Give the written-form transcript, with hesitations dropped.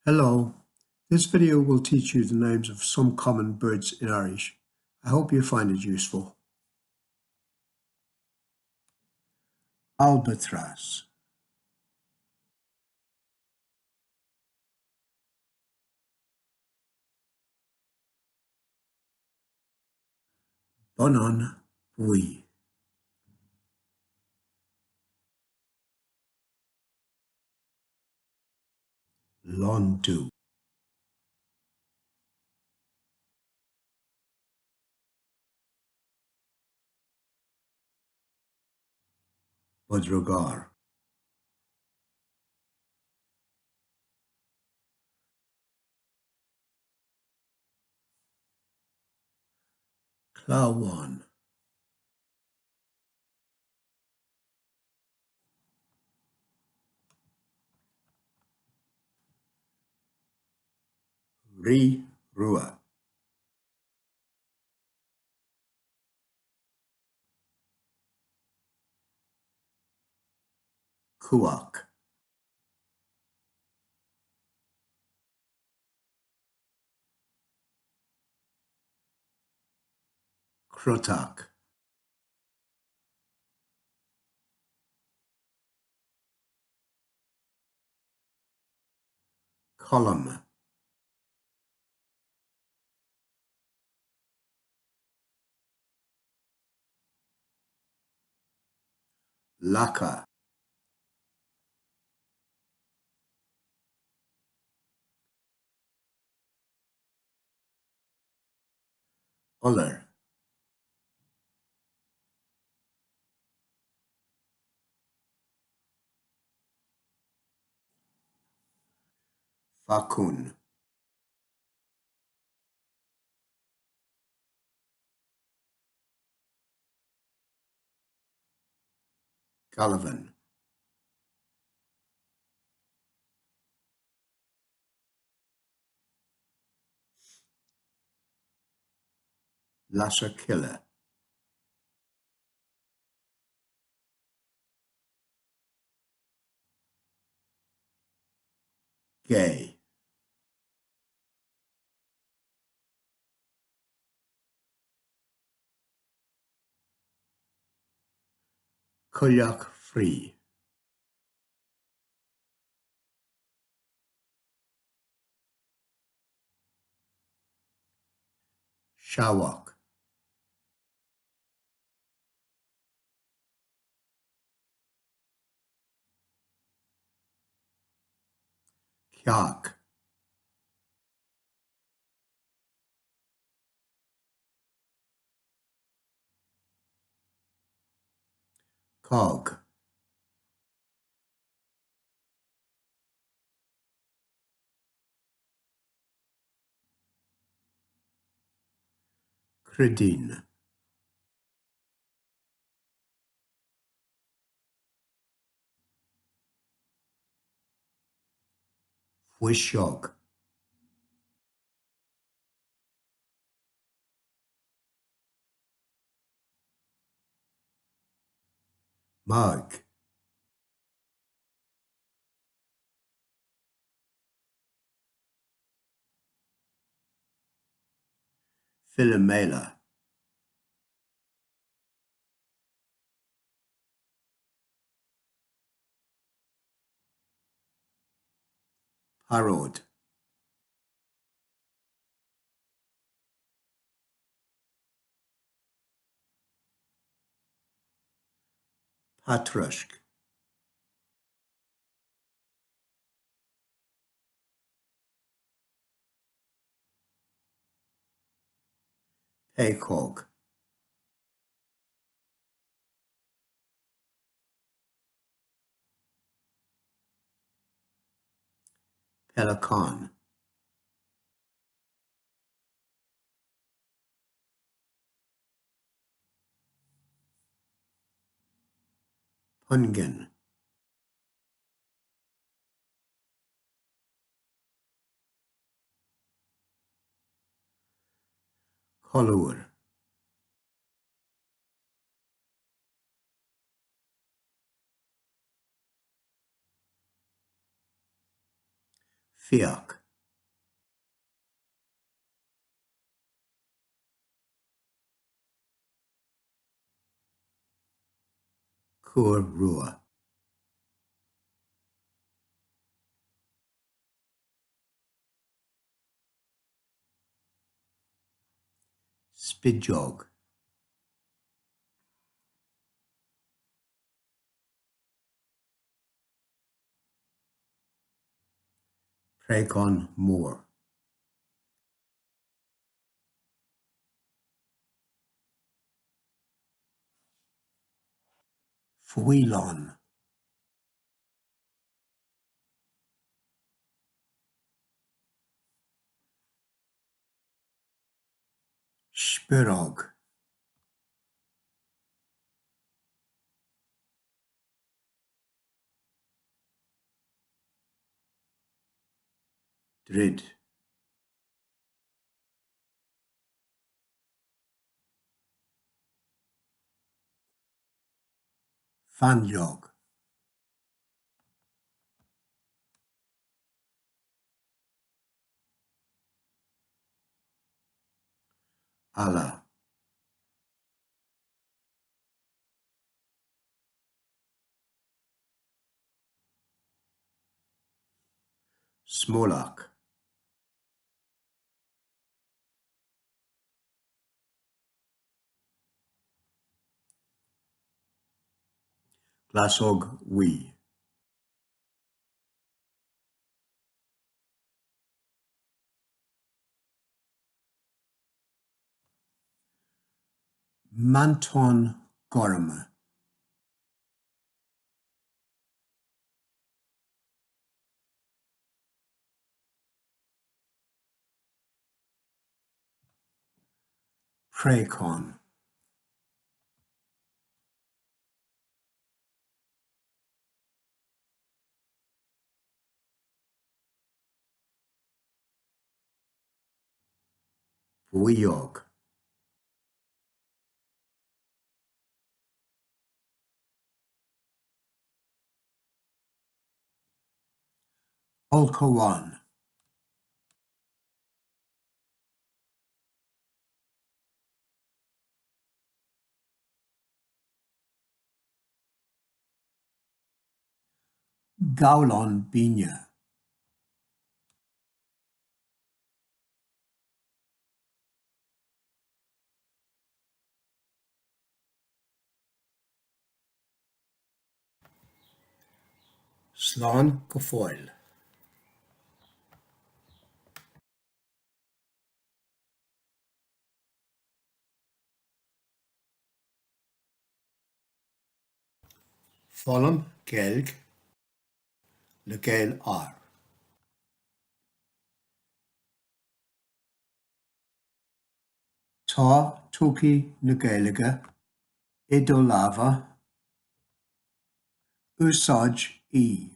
Hello, this video will teach you the names of some common birds in Irish. I hope you find it useful. Albatras Bonnán buí. Londubh. Budgeriggar. Clamhán. Rí rua. Cuach. Crotach. Colm. Lacha. Iolar. Fácún. Gallamhán. Lasair choille. Gé. Coileach fraoigh. Seabhac. Cearc. Cág. Cruidín. Fuiseog. Meaig. Filiméala. Pearóid. Patroisc. Péacóg. Peileacán. Pungin. Colúr. Fiach. Cúr rua. Spideog. Préachán mór. Faoileán. Spioróg. Druid. Fáinleog. Eala. Smólach. Glasóg bhuí. Meantán gorm. Préachán. Buíog. Ulchabhán. Gabhlán binne. Slán go fóill. Foghlaim Gaeilge le Gael R. Tá todhchaí na Gaeilge i do lámha, úsáid í!